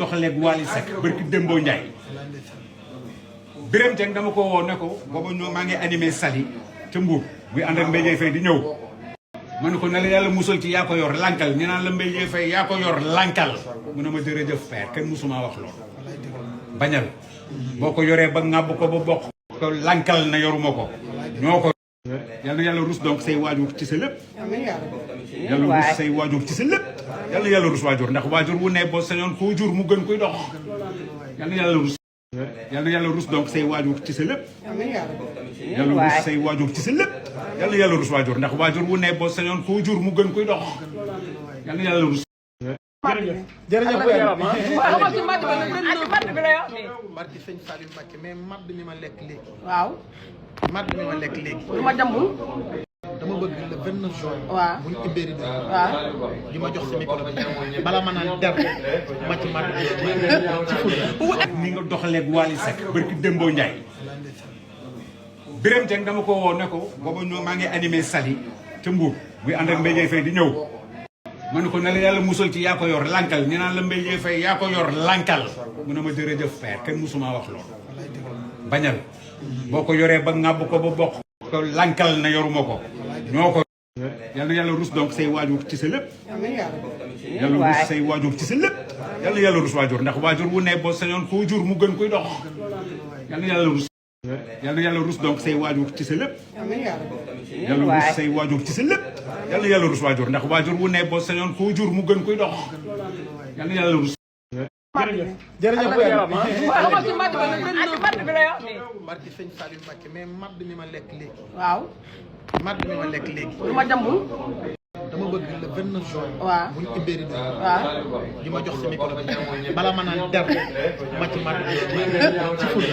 doxaleeg Wally Seck barki Dembo Ndiaye Birame Dieng dama ko woo ne ko booba ñoo maa ngi animé Sali ca Mbour buy ànd ak Mbaye Faye di ñëw ma ne ko na la yàlla musal ci yaa ko yor lankal ñu naan la Mbaye Faye yaa ko yor lankal mu ne ma jërëjëf père kenn musuma wax loolu bañal boo ko yoree ba ŋàbb ko ba bokk ko lankal na yoruma ko ñoo ko yal na yàlla rus donc say waajur ci sa lépp yàlla rus say waajur ci sa lépp yal na yàlla rus waajur ndax waajur wu ne boo sañoon koo jur mu gën koy dox yal na yàlla rus yal na yàlla rus donc say waajur ci sa lépp yàlla rus say waajur ci sa lépp yal na yàlla rus waajur ndax waajur wu ne boo sañoon koo jur mu gën koy dox yal na yàlla rus jërëjëf barki sëñ Salim Mbacke mais madd mi ma lekk léegi. waaw. madd mi ma lekk léegi. lu ma jambul. dama bëgg le 29 juin. waaw bu ñu ubbee rido. waaw. di ma jox sa micro bi bala ma naan der ma ci madd bi ci ful. ni nga doxaleeg Wally Seck barki Dembo Ndiaye Birame Dieng dama ko woo ne ko booba ñoo maa ngi animé Sali ca Mbour buy ànd ak Mbaye Faye di ñëw ma ne ko na la yàlla musal ci yaa ko yor lankal ñu naan la Mbaye Faye yaa ko yor lankal mu ne ma jërëjëf père kenn musuma wax loolu bañal boo ko yoree ba ŋàbb ko ba bokk ko lankal na yoruma ko ñoo ko yal na yàlla rus donc say waajur ci sa lépp yàlla rus say waajur ci sa lépp yal na yàlla rus waajur ndax waajur wu ne boo sañoon koo jur mu gën koy dox yal na yàlla rus yal na yàlla rus donc say waajur ci sa lépp yàlla rus say waajur ci sa lépp yal na yàlla rus waajur ndax waajur wu ne boo sañoon koo jur mu gën koy dox yal na yàlla rus jërëjëf barki sëñ Salim Mbacke mais madd mi ma lekk léegi. waaw. madd mi ma lekk léegi. lu ma jambul. dama bëgg le 29 juin. waaw bu ñu ubbee rido. waaw. di ma jox sa micro bi bala ma naan der ma ci madd bi ci ful.